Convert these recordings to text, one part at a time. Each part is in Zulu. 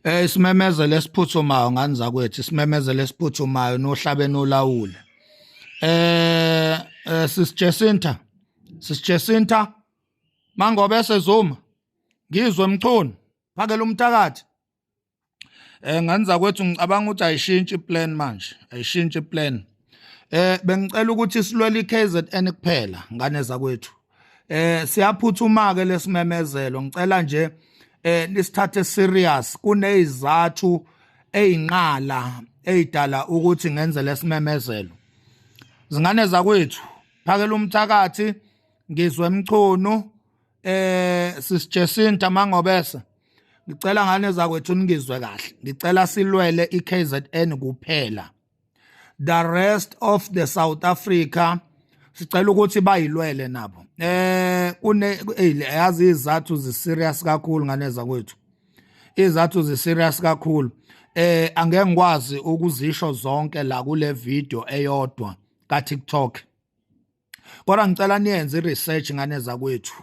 Isimemezelo esiphuthumayo, ngani zakwethu, isimemezelo esiphuthumayo nohlabe nolawule. Sis Jacinta, Sis Jacinta Mangobese Zuma, Ngizwe Mchunu, Phakela Umthakathi. Ngani zakwethu, ngicabanga ukuthi ayishintshi iplan manje, ayishintshi iplan. Bengicela ukuthi silwele iKZN kuphela, ngane zakwethu. Siyaphuthuma ke lesimemezelo, ngicela nje nisithathe serious. Kunezizathu ezinqala ezidala ukuthi ngenze lesimemezelo. Zingane zakwethu, Phakela Umthakathi, Ngizwe Mchunu, Sis Jacinta Mangobese, ngicela, ngane zakwethu, ningizwe kahle. Ngicela silwele iKZN kuphela. The rest of the South Africa sicela ukuthi bayilwele nabo. Kune yazi izathu zi serious kakhulu, ngane zakwethu, izathu zi serious kakhulu. Angeke ngikwazi ukuzisho zonke la kule video eyodwa ka TikTok, kodwa ngicela niyenze i-research, ngane zakwethu.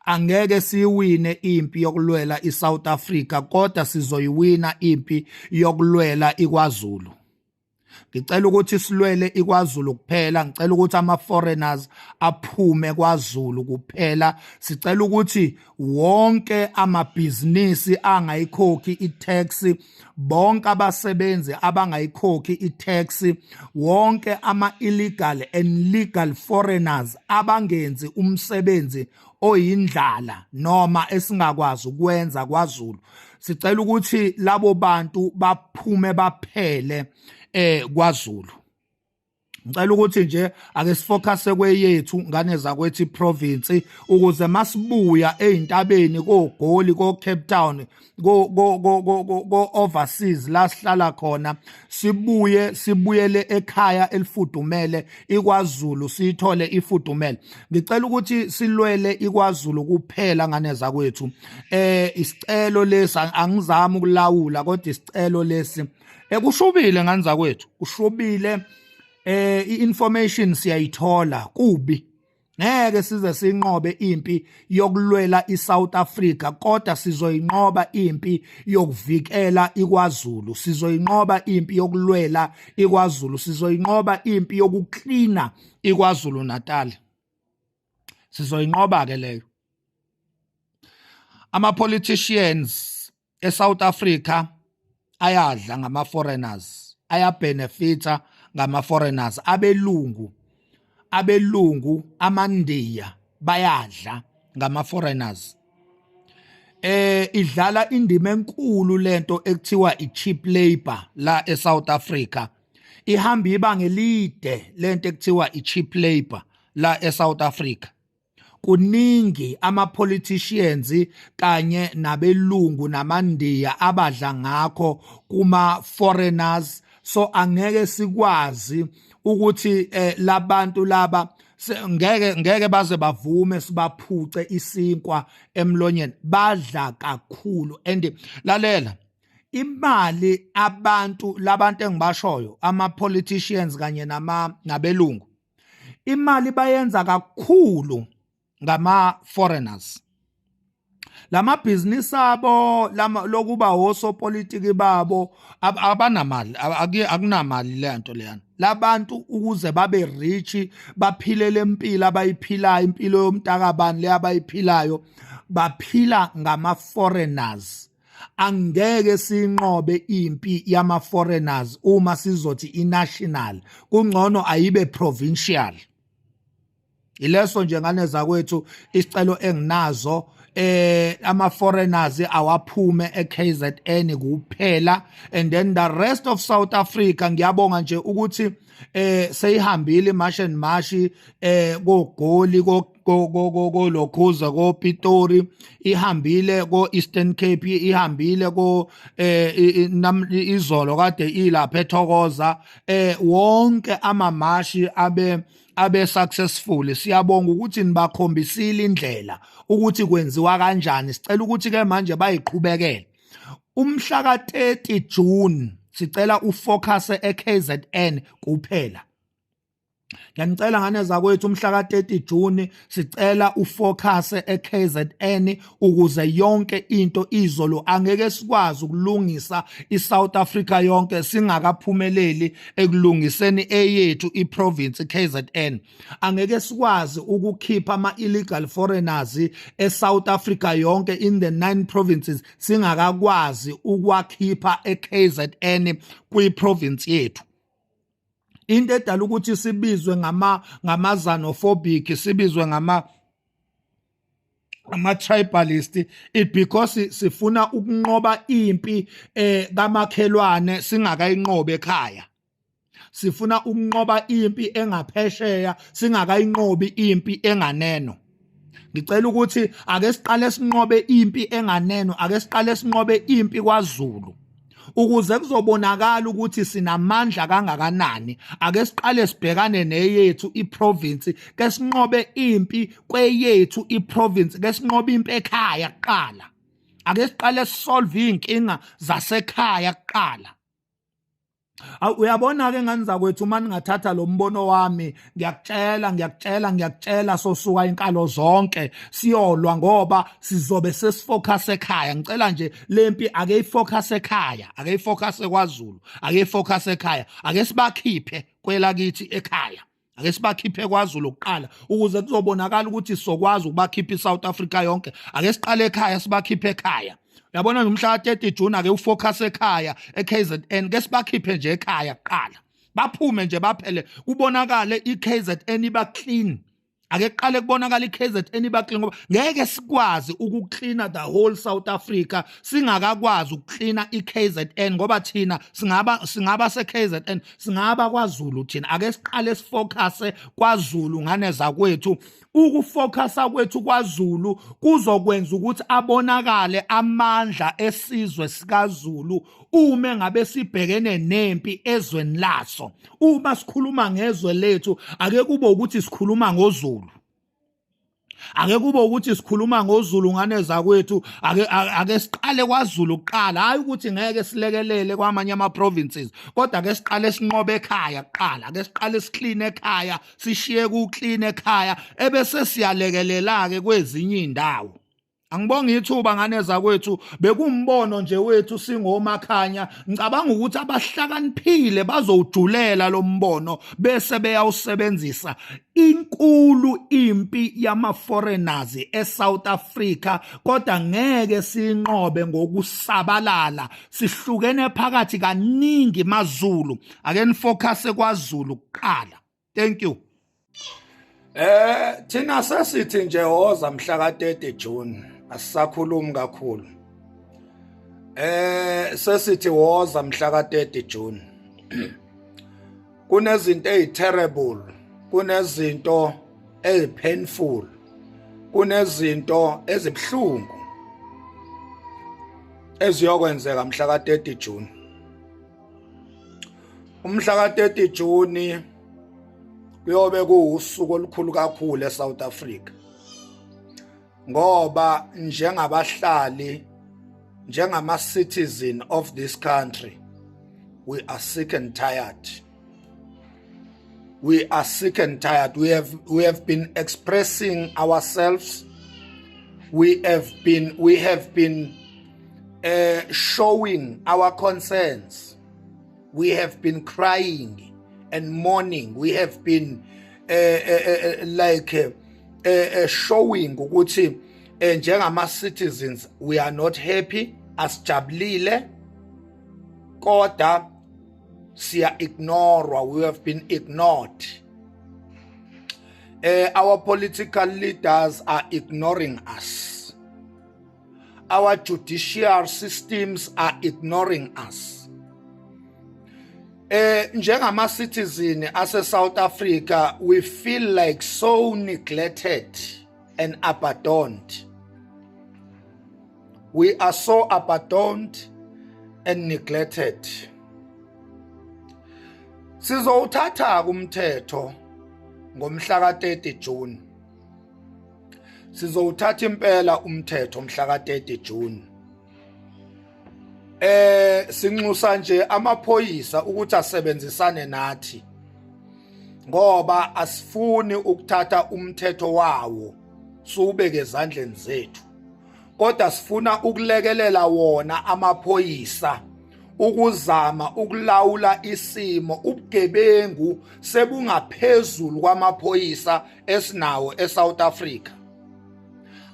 Angeke siwine impi yokulwela iSouth Africa, kodwa sizoyiwina impi yokulwela iKwaZulu. Ngicela ukuthi silwele iKwaZulu kuphela. Ngicela ukuthi ama foreigners aphume kwaZulu kuphela. Sicela ukuthi wonke amabhizinisi angayikhokhi itax, bonke abasebenzi abangayikhokhi itax, wonke ama illegal and legal foreigners abangenzi umsebenzi oyindlala noma esingakwazi ukwenza kwaZulu, sicela ukuthi labo bantu baphume baphele kwaZulu. Ngicela ukuthi nje ake sifocus kweyethu, ngane zakwethu, iprovince, ukuze masibuya ezintabeni koGoli, ko Cape Town, ko overseas la sihlala khona, sibuye sibuyele ekhaya elifudumele, iKwaZulu, siyithole ifudumele. Ngicela ukuthi silwele iKwaZulu kuphela, ngane zakwethu. Isicelo lesi, angizami ukulawula, kodwa isicelo lesi. Ekushubile, ngane zakwethu, kushubile. I-information siyayithola kubi. Ngeke size sinqobe impi yokulwela iSouth Africa, kodwa sizoyinqoba impi yokuvikela iKwaZulu. Sizoyinqoba impi yokulwela iKwaZulu. Sizoyinqoba impi yokuklina iKwaZulu Natal. Sizoyinqoba ke leyo. Ama politicians eSouth Africa ayadla ngama foreigners, ayabenefita ngama foreigners. Abelungu, amaNdiya bayadla ngama foreigners. Idlala indima enkulu lento ekuthiwa i-cheap labor la eSouth Africa. Ihamba ibanga elide lento ekuthiwa i-cheap labor la eSouth Africa. Kuningi ama politicians kanye nabelungu namaNdiya abadla ngakho kuma foreigners, so angeke sikwazi ukuthi labantu laba ngeke baze bavume sibaphuce isinkwa emlonyeni. Badla kakhulu. And lalela, imali abantu labantu engibashoyo, ama politicians kanye nama nabelungu, imali bayenza kakhulu ngama foreigners. Lamabhizinisi abo lokuba osopolitiki babo abanamali, akunamali le nto leyana. Labantu ukuze babe rich, baphile lempilo abayiphilayo, impilo yomntakabani le abayiphilayo, baphila ngama foreigners. Angeke sinqobe impi yama foreigners uma sizothi i-national. Kungcono ayibe provincial. Ileso nje, ngane zakwethu, isicelo enginazo. Ama foreigners awaphume eKZN kuphela and then the rest of South Africa. Ngiyabonga nje ukuthi seyihambile March and March koGoli, ko ko lokhuza, ko Pitori, ihambile ko Eastern Cape, ihambile ko izolo kade ilapha eThokoza. Wonke amamashi abe successful. Siyabonga ukuthi nibakhombisile indlela ukuthi kwenziwa kanjani. Sicela ukuthi ke manje bayiqhubekele. Umhla ka 30 June sicela ufocus eKZN kuphela. Ngiyanicela ngane zakwethu, umhla ka-30 June sicela ufocus eKZN ukuze yonke into izolo. Angeke sikwazi ukulungisa iSouth Africa yonke singakaphumeleli ekulungiseni eyethu iprovince KZN. Angeke sikwazi ukukhipha ama illegal foreigners eSouth Africa yonke in the nine provinces singakakwazi ukwakhipha eKZN kwiprovince yethu. Into edala ukuthi sibizwe ngama xenophobic, sibizwe ngama tribalist, it because sifuna ukunqoba impi kamakhelwane singakayinqobe ekhaya. Sifuna ukunqoba impi engaphesheya singakayinqobi impi enganeno. Ngicela ukuthi ake siqale sinqobe impi enganeno, ake siqale sinqobe impi kwaZulu ukuze kuzobonakala ukuthi sinamandla kangakanani. Ake siqale sibhekane neyethu iprovince, ke sinqobe impi kweyethu iprovince, ke sinqobe impi ekhaya kuqala. Ake siqale sisolve inkinga zasekhaya kuqala. Uyabona ke ngani zakwethu, uma ningathatha lo mbono wami, ngiyakutshela, ngiyakutshela, ngiyakutshela, sosuka inkalo zonke siyolwa ngoba sizobe sesifocus ekhaya. Ngicela nje lempi ake ifocus ekhaya, ake ifocus kwaZulu, ake ifocus ekhaya, ake sibakhiphe kwelakithi ekhaya, ake sibakhiphe kwaZulu kuqala ukuze kuzobonakala ukuthi sokwazi ukubakhipha iSouth Africa yonke. Ake siqale ekhaya, sibakhiphe ekhaya. Uyabona nje, umhla ka-30 June ake ufocus ekhaya eKZN, ke sibakhiphe nje ekhaya kuqala, baphume nje baphele, kubonakale iKZN iba clean. Ake kuqale kubonakala iKZN iba clean ngoba ngeke sikwazi ukucleana the whole South Africa singakakwazi ukucleana iKZN, ngoba thina singaba seKZN, singaba kwaZulu thina. Ake siqale sifocus kwaZulu ngane zakwethu. Ukufocusa kwethu kwaZulu kuzokwenza ukuthi abonakale amandla esizwe sikaZulu uma ngabe sibhekene nempi ezweni laso. Uma sikhuluma ngezwe lethu, ake kube ukuthi sikhuluma ngoZulu, ake kube ukuthi sikhuluma ngoZulu ngane zakwethu. Ake siqale kwaZulu kuqala. Hayi ukuthi ngeke silekelele kwamanye ama provinces, kodwa ake siqale sinqobe ekhaya kuqala, ake siqale siclean ekhaya, sishiye ku clean ekhaya, ebese siyalekelela ke kwezinye indawo. Angibonga ithuba ngane zakwethu, bekumbono nje wethu singomakhanya. Ngicabanga ukuthi abahlakaniphile bazowujulela lo mbono bese beyawusebenzisa. Inkulu impi yama foreigners eSouth Africa, kodwa ngeke sinqobe ngokusabalala, sihlukene phakathi kaningi maZulu. Ake nifocus kwaZulu kuqala. Thank you. Thina sesithi nje woza mhla ka 30 June, asisakhulumi kakhulu. Sesithi woza mhla ka 30 June. Kunezinto eziterrible, kunezinto ezipainful, kunezinto ezibhlungu eziyokwenzeka mhla ka 30 June. Umhla ka 30 June kuyobe kuwusuku olukhulu kakhulu eSouth Africa ngoba njengabahlali, njengama citizen of this country, we are sick and tired, we are sick and tired. We have been expressing ourselves, we have been showing our concerns, we have been crying and mourning, we have been like showing ukuthi njengama citizens we are not happy, asijabulile, kodwa siya ignore, we have been ignored. Our political leaders are ignoring us, our judicial systems are ignoring us. Njengama citizen ase South Africa, we feel like so neglected and abandoned. We are so abandoned and neglected. Sizowuthatha kumthetho ngomhla ka30 June. Sizowuthatha impela umthetho mhla ka30 June. Sinxusa nje amaphoyisa ukuthi asebenzisane nathi. Ngoba asifuni ukuthatha umthetho wawo siwubeke ezandleni zethu, kodwa sifuna ukulekelela wona amaphoyisa ukuzama ukulawula isimo. Ubugebengu sebungaphezulu kwamaphoyisa esinawo eSouth Africa.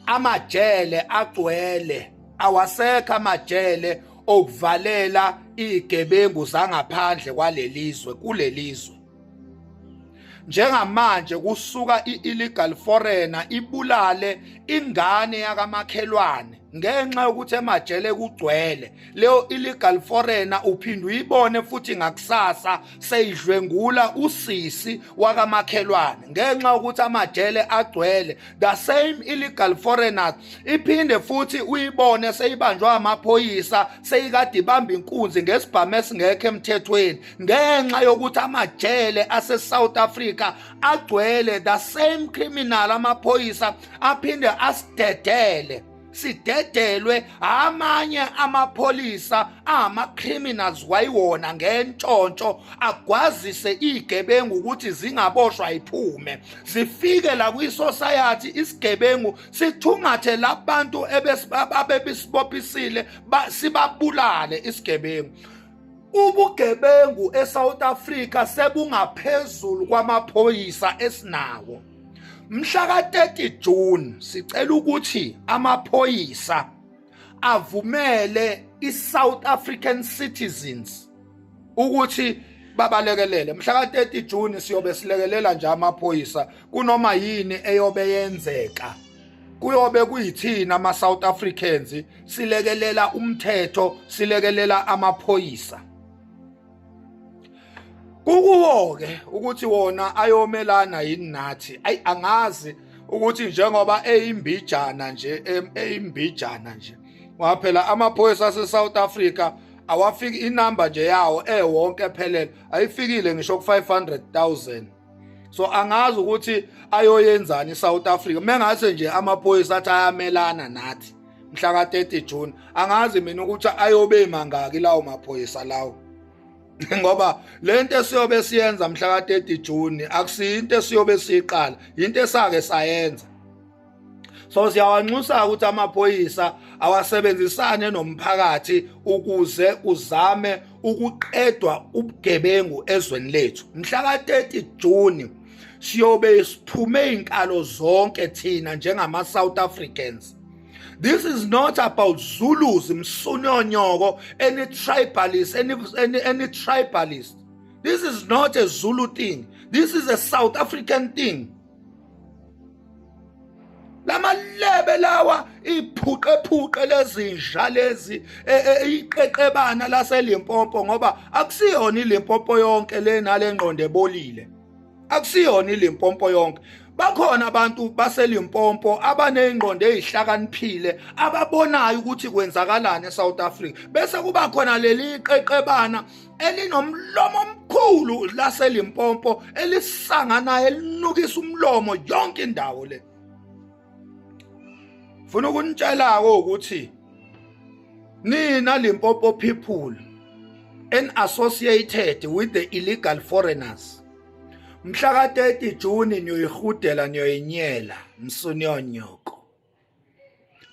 Amajele agcwele, awasekho amajele okuvalela izigebengu zangaphandle kwalelizwe kulelizwe. Njengamanje kusuka i-illegal foreigner ibulale ingane yakamakhelwane ngenxa yokuthi emajele kugcwele. Leyo illegal foreigner uphinde uyibone futhi ngakusasa seyidlwengula usisi wakamakhelwane ngenxa yokuthi amajele agcwele. The same illegal foreigners iphinde futhi uyibone seyibanjwa amaphoyisa, seyikade ibamba inkunzi ngesibhamu esingekho emthethweni ngenxa yokuthi amajele ase-South Africa agcwele. The same criminal, amaphoyisa aphinde asidedele, sidedelwe amanye amapholisa ama-criminals kwayiwona ngentshontsho, agwazise izigebengu ukuthi zingaboshwa, iphume zifike la kwi-society. Isigebengu sithungathe labantu abebesibophisile, sibabulale isigebengu. Ubugebengu eSouth Africa sebungaphezulu kwamaphoyisa esinawo. Mhla ka-30 June sicela ukuthi amaphoyisa avumele i-South African citizens ukuthi babalekelele. Mhla ka-30 June siyobe silekelela nje amaphoyisa kunoma yini eyobe yenzeka. Kuyobe kuyithina ama-South Africans silekelela umthetho, silekelela amaphoyisa. Kukuwo-ke ukuthi wona ayomelana yini nathi. Ayi, angazi ukuthi njengoba eyimbijana nje, eyimbijana nje, ngoba phela amaphoyisa ase-South Africa awafiki inamba nje yawo ewonke ephelele ayifikile ngisho ku-500,000. So angazi ukuthi ayoyenzani iSouth Africa mengase nje amaphoyisa athi ayamelana nathi mhla ka-30 June. Angazi mina ukuthi ayobe mangaki lawo maphoyisa lawo, ngoba lento esiyobe siyenza mhla ka-30 June akusiyinto esiyobe siyiqala, into esake sayenza. So siyawanxusa ukuthi amaphoyisa awasebenzisane nomphakathi ukuze uzame ukuqedwa ubugebengu ezweni lethu. Mhla ka-30 June siyobe siphume inkalo zonke thina njengama South Africans. This is not about Zulus, msunyonyoko, any tribalist, any tribalist. This is not a Zulu thing. This is a South African thing. Lamalebe lawa, iphuqephuqe lezinja lezi, iqeqebana laseLimpopo, ngoba akusiyona iLimpopo yonke lena lengqondo ebolile. Akusiyona iLimpopo yonke. Bakhona abantu baseLimpopo abanezingqondo ezihlakaniphile ababonayo ukuthi kwenzakalani eSouth Africa, bese kuba khona leli qeqebana elinomlomo omkhulu laseLimpopo elisanganayo, elinukisa umlomo yonke indawo le. Funa ukunitshela ukuthi nina Limpopo people and associated with the illegal foreigners, mhla ka-30 June niyoyihudela, niyoyinyela msunyonyoko.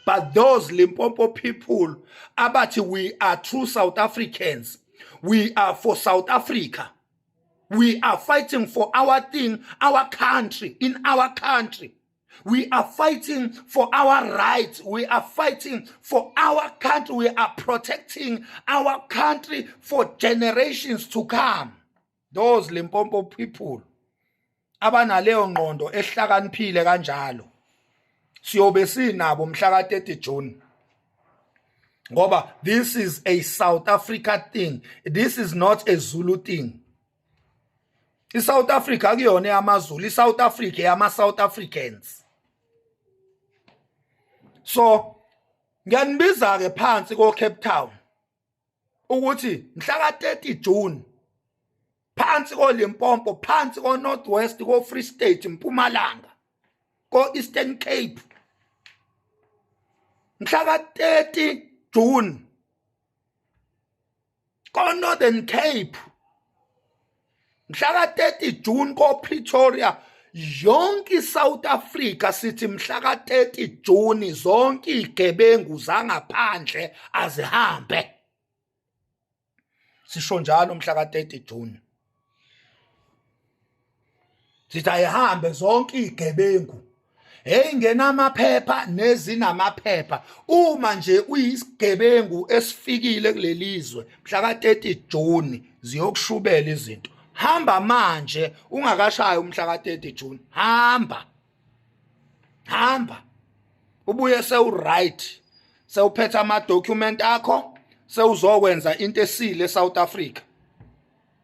But those Limpopo people abathi we are true South Africans, we are for South Africa, we are fighting for our thing, our country, in our country we are fighting for our rights, we are fighting for our country, we are protecting our country for generations to come. Those Limpopo people abanaleyo ngqondo ehlakaniphile kanjalo siyobe sinabo mhla ka-30 June, ngoba this is a South Africa thing. This is not a Zulu thing. ISouth Africa akuyona eyamaZulu, iSouth Africa eyama South Africans. So ngiyanibiza ke phansi ko Cape Town ukuthi mhla ka-30 June, phansi ko Limpopo, phansi ko North West, ko Free State, Mpumalanga, ko Eastern Cape, mhla ka-30 June ko Northern Cape. Mhla ka-30 June ko-Pretoria, yonke iSouth Africa sithi mhla ka-30 June zonke izigebengu zangaphandle azihambe. Sisho njalo mhla ka-30 June. Sithi ayihambe zonke izigebengu. Hey, ngenamaphepha nezinamaphepha, uma nje uyisigebengu esifikile kulelizwe mhla ka-30 June ziyokushubela izinto. Hamba manje ungakashayi umhla ka-30 June, hamba hamba ubuye sewu-right, sewuphethe ama-document akho, sewuzokwenza into esile eSouth Africa.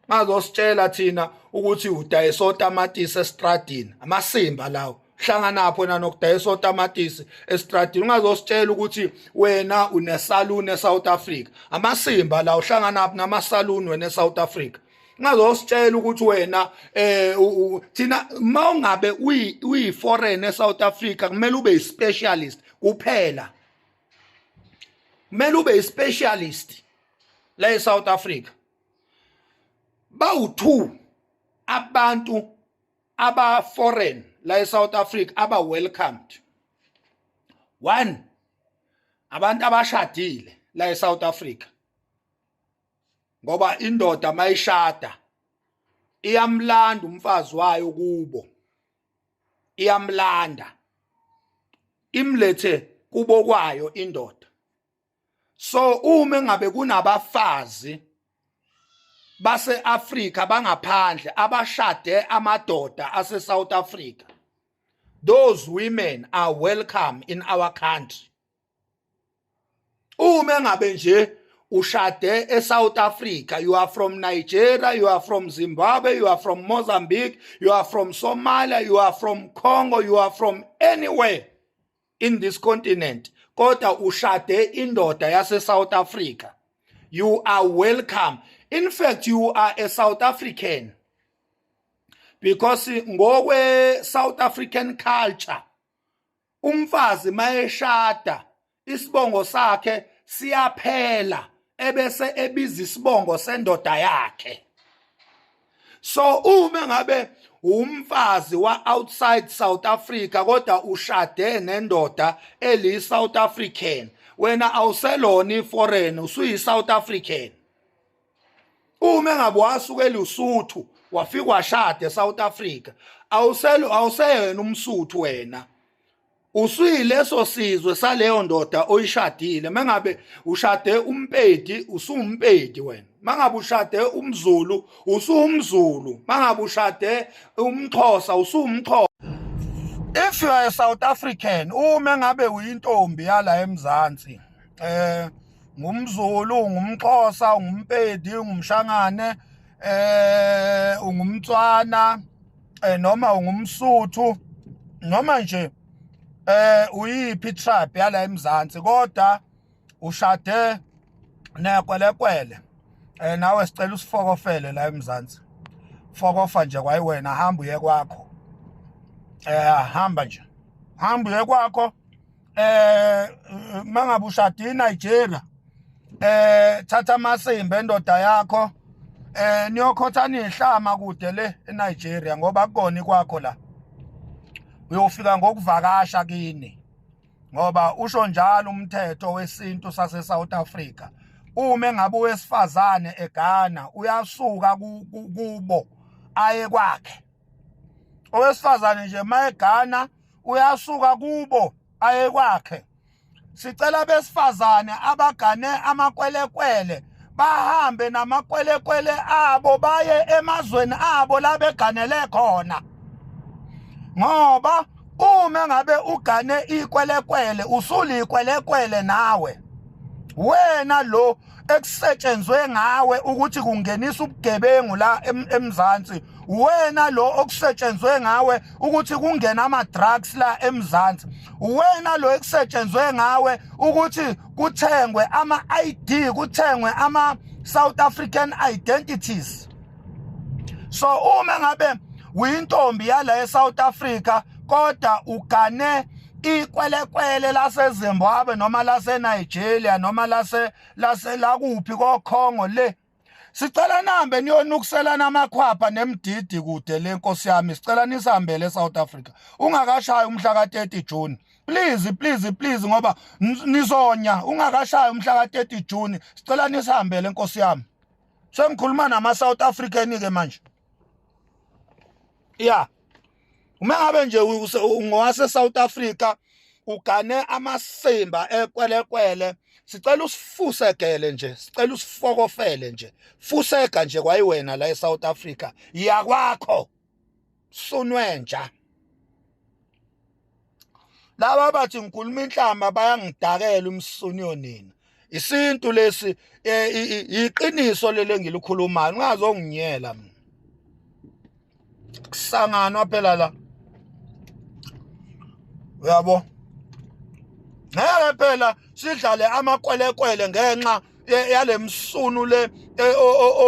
Ngazositshela thina ukuthi udayisa otamatisi estradini, amasimba lawo hlanganapho wena nokudayisa otamatisi estradini. Ungazositshela ukuthi wena unesaluni eSouth Africa, amasimba lawo hlanganapho namasaluni wena eSouth Africa. Ungazositshela ukuthi wena thina mawungabe uyi foreign eSouth Africa kumele ube i-specialist kuphela, kumele ube i-specialist la eSouth Africa. Bawu2 abantu aba foreign la eSouth Africa aba welcomed. One, abantu abashadile la eSouth Africa, ngoba indoda mayishada iyamlanda umfazi wayo kubo, iyamlanda imlethe kubo kwayo indoda. So uma ngabe kunabafazi base-Afrika bangaphandle abashade amadoda ase-South Africa, those women are welcome in our country. Uma ngabe nje ushade eSouth Africa, you are from Nigeria, you are from Zimbabwe, you are from Mozambique, you are from Somalia, you are from Congo, you are from anywhere in this continent, kodwa ushade indoda yase South Africa, you are welcome. In fact, you are a South African, because ngokwe South African culture umfazi mayeshada isibongo sakhe siyaphela ebese ebiza isibongo sendoda yakhe. So uma ngabe umfazi wa outside South Africa kodwa ushade nendoda eli South African, wena awuselona iforeign, usuyi South African. Uma ngabe wasuka eLesotho wafika washada eSouth Africa, awuselo awuseyena umSuthu wena, usuyileso sizwe saleyo ndoda oyishadile. Mengabe ushade umpedi, usumpedi wena. Mangabe ushade umZulu, usuwumZulu. Mangabe ushade umXhosa, usuwumXhosa. If you are a South African, uma ngabe uyintombi yala eMzansi, ngumZulu, ngumXhosa, ungumpedi, ungumshangane, ungumtswana, noma ungumSuthu, noma nje uyiphi tribe yala eMzansi, kodwa ushade nekwelekwele, nawe sicela usifokofele la eMzansi. Fokofa nje kwayiwena, hamba uye kwakho, hamba nje, hamba uye kwakho. Mangabe ushade iNigeria, thatha amasimba endoda yakho, niyokhothana ihlama kude le eNigeria, ngoba akukona kwakho la. Uyofika ngokuvakasha kini, ngoba usho njalo umthetho wesintu sase South Africa. Uma engabe owesifazane egana, uyasuka kubo aye kwakhe. Owesifazane nje mayegana uyasuka kubo aye kwakhe. Sicela besifazane abagane amakwelekwele bahambe namakwelekwele abo baye emazweni abo la beganele khona, ngoba uma ngabe ugane ikwelekwele usulikwelekwele nawe. Wena lo ekusetshenzwe ngawe ukuthi kungenisa ubugebengu la eMzansi, wena lo okusetshenzwe ngawe ukuthi kungena ama drugs la eMzansi, wena lo ekusetshenzwe ngawe ukuthi kuthengwe ama ID, kuthengwe ama South African identities. So uma ngabe uyintombi yala eSouth Africa kodwa ugane ikwelekwele laseZimbabwe noma lase Nigeria noma lase lase lakuphi koKhongo le, Sicela nihambe niyonukiselana amakhwapha nemdidi kude le, nkosi yami. Sicela nisihambele eSouth Africa ungakashayi umhla ka-30 June, please, please, please, ngoba nizonya ungakashayi umhla ka-30 June. Sicela nisihambele, nkosi yami. Sengikhuluma nama-South African ke manje ya. Uma ngabe nje ungowase South Africa, ugane amasimba ekwelekwele, sicela usifusegele nje, sicela usifokofele nje, fusega nje kwayiwena la eSouth Africa yakwakho sunwenja. Laba bathi ngikhuluma inhlamba bayangidakela umsuni yonina. Isintu lesi, iqiniso leli engilikhulumayo, ungazonginyela mina. Kusanganwa phela la, uyabo? Ngeke phela sidlale amakwelekwele ngenxa yalemsunu le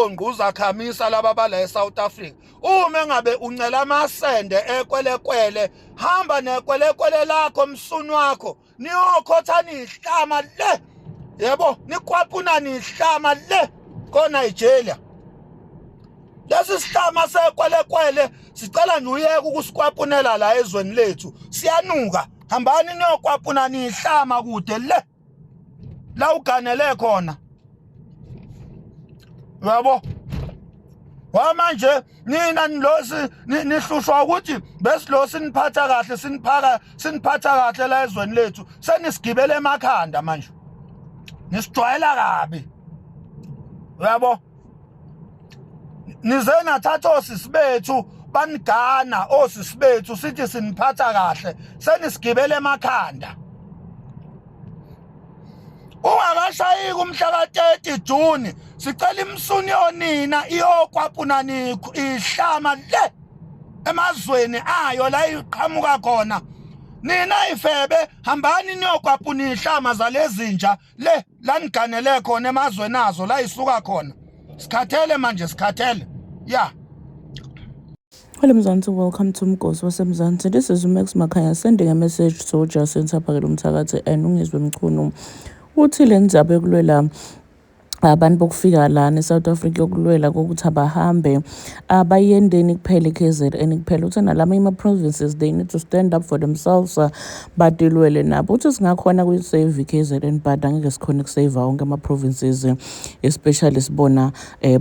ongquza khamisa laba bala eSouth Africa. Uma engabe uncela amasende ekwelekwele, hamba nekwelekwele lakho, msunu wakho, niyokhothana ihlama le, yebo, nikwapuna nihlama le koNigeria. Lesi sihlama sekwelekwele sicela nje uyeke ukusikwapunela la ezweni lethu, siyanuka. Hambani niyokwapuna nihlama kude le la uganele khona, uyabo? Wamanje nina nilosi nihlushwa ukuthi besilo siniphatha kahle, siniphaka, siniphatha kahle la ezweni lethu, senisigibele emakhanda manje, nisijwayela kabi, uyabo? Nize nathatha osisi bethu, banigana osisi bethu, sithi siniphatha kahle, senisigibele emakhanda. Ungakashayiki umhla ka-30 June, sicela imsuni yonina iyokwapuna ihlama le emazweni ayo la iqhamuka khona. Nina ifebe, hambani niyokwapuna ihlama zalezinja le la niganele khona emazweni azo la isuka khona. Sikhathele manje, sikhathele ya. Hello Mzansi, welcome to Mgosi waseMzansi. This is Max Makhanya sending a message to Jacinta Phakelumthakathi and uNgizwe Mchunu. Uthi le ndzaba yokulwela abantu bokufika lana eSouth Africa, yokulwela kokuthi abahambe abayendeni kuphela i-KZN kuphela, uthi nalama ama-provinces, they need to stand up for themselves, batilwele nabo. Uthi singakhona kuyisave i-KZN, but angeke sikhone ukusave wonke ama-provinces, especially sibona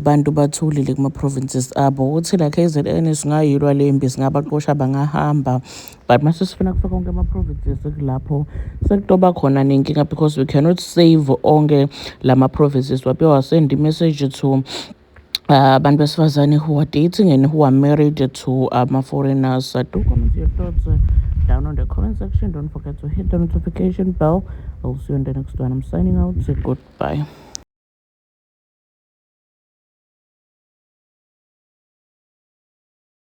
bantu bathulile kuma-provinces abo. Uthi la KZN singayilwa lempi, singabaqosha bangahamba, but mase sifuna kufaka onke ama-provinces, kulapho sekutoba khona nenkinga, because we cannot save onke lama-provinces. Wabe wasend i-message to abantu besifazane who are dating and who are married to ama-foreigners. Do comment your thoughts down on the comment section. Don't forget to hit the notification bell. I'll see you in the next one. I'm signing out. Say goodbye.